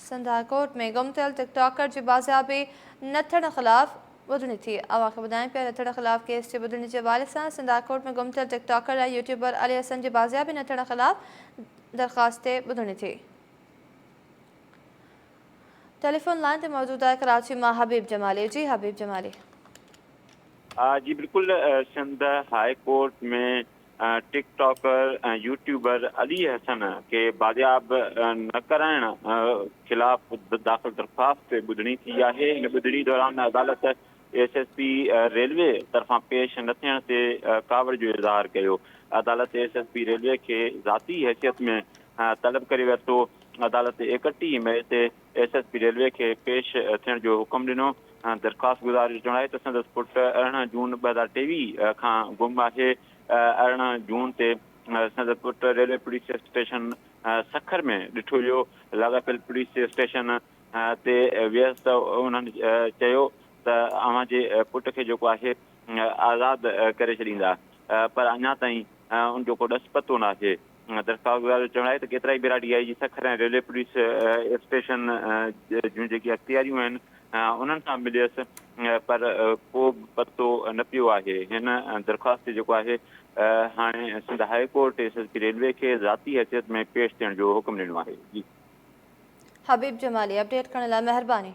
Sindh high court ۾ گم ٿيل ٽڪ ٽاڪر جي بازيابي نه ٿيڻ خلاف ٻڌڻي ٿي. اوهان کي ٻڌايون پيا نه ٿيڻ خلاف ڪيس جي ٻڌڻي جي حوالي سان سنڌ هاء ڪورٽ ۾ گم ٿيل ٽڪ ٽاڪر ۽ يوٽيوبر علي حسن جي بازيابي نه ٿيڻ خلاف درخواست تي ٻڌڻي ٿي. ٽيليفون لائين تي موجود آهي ڪراچي مان حبيب جمالي جي حبيب جمالي. جي بلڪل Sindh high court ۾ TikToker ۽ YouTuber Ali Hassan کي بازياب نه ڪرائڻ خلاف داخل درخواست تي ٻڌڻي ٿي آهي. هن ٻڌڻي دوران عدالت ايس ايس پي ريلوي طرفان پيش نه ٿيڻ تي ڪاوڙ جو اظهار ڪيو. عدالت ايس ايس پي ريلوي کي ذاتي حيثيت ۾ طلب ڪري ورتو. عدالت 31 مئي تي ايس ايس پي ريلوي کي پيش ٿيڻ جو حڪم ڏنو. درخواستگذار جو چوڻ آهي ته سندس پٽ 18 جون 2023 کان گم آهي. 18 جون تي سندس پٽ ريلوي پوليس اسٽيشن سکر ۾ ڏٺو ويو. لاڳاپيل پوليس اسٽيشن تي ويس ته انهن چيو ته اوهان جي پٽ کي جيڪو آهي آزاد ڪري ڇڏيندا پر اڃا تائين ان جو ڪو ڏس پتو ناهي. درخواستگذار جو چوڻ آهي ته ڪيترائي ڀيرا D I G Sukkur ۽ railway police station جون جيڪي اختياريون آهن انهن سان مليس پر ڪو به پتو نه پيو آهي. هن درخواست تي جيڪو آهي هاڻي Sindh high court S S P railway کي ذاتي حيثيت ۾ پيش ٿيڻ جو حڪم ڏنو آهي. جي. حبيب جمالي اپڊيٽ ڪرڻ لاء مهرباني.